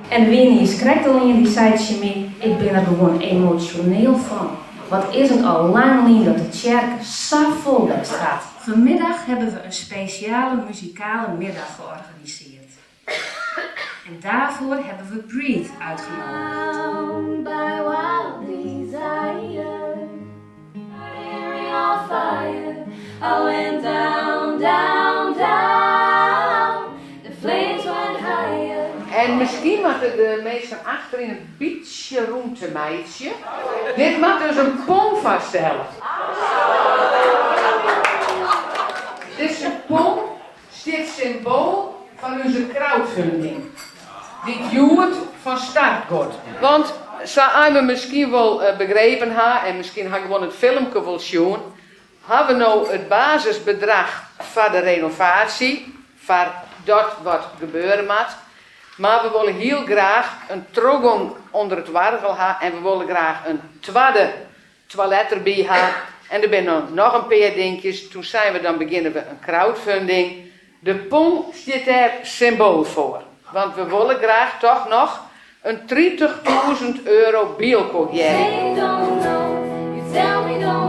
En der wie niis krekt al ien dy sei tsjin my, ik bin der gewoan emosjoneel fan. Wat is it al lang lyn dat de tsjerke sa fol west hat. Vanmiddag hebben we een speciale muzikale middag georganiseerd. En daarvoor hebben we Breathe uitgenodigd. By wild desire, on fire. I went down, down, down. The flames went higher. En miskien moatte de minsken achteryn in bytsje rûmte meitsje. Dit moat dus in pong foarstelle. Dizze pong stiet symboal foar ús crowdfunding, dy't hjoed fan start giet. Want sa as we miskien wol begrepen ha en miskien ha ik gewoan it filmke wol sjoen, ha we no it basisbedrach foar de renovaasje, foar dat wat gebeure moat. Mar we wolle hiel graach in trochgong ûnder it oargel ha en we wolle graach in twadde toilet derby ha. En der binne noch in pear dinkjes. Toen seinen we, dan begjinne we in crowdfunding. De pong stiet dêr symboal foar. Want we wolle graach toch noch in 30.000 euro by elkoar gearje. Say don't know, you tell me don't.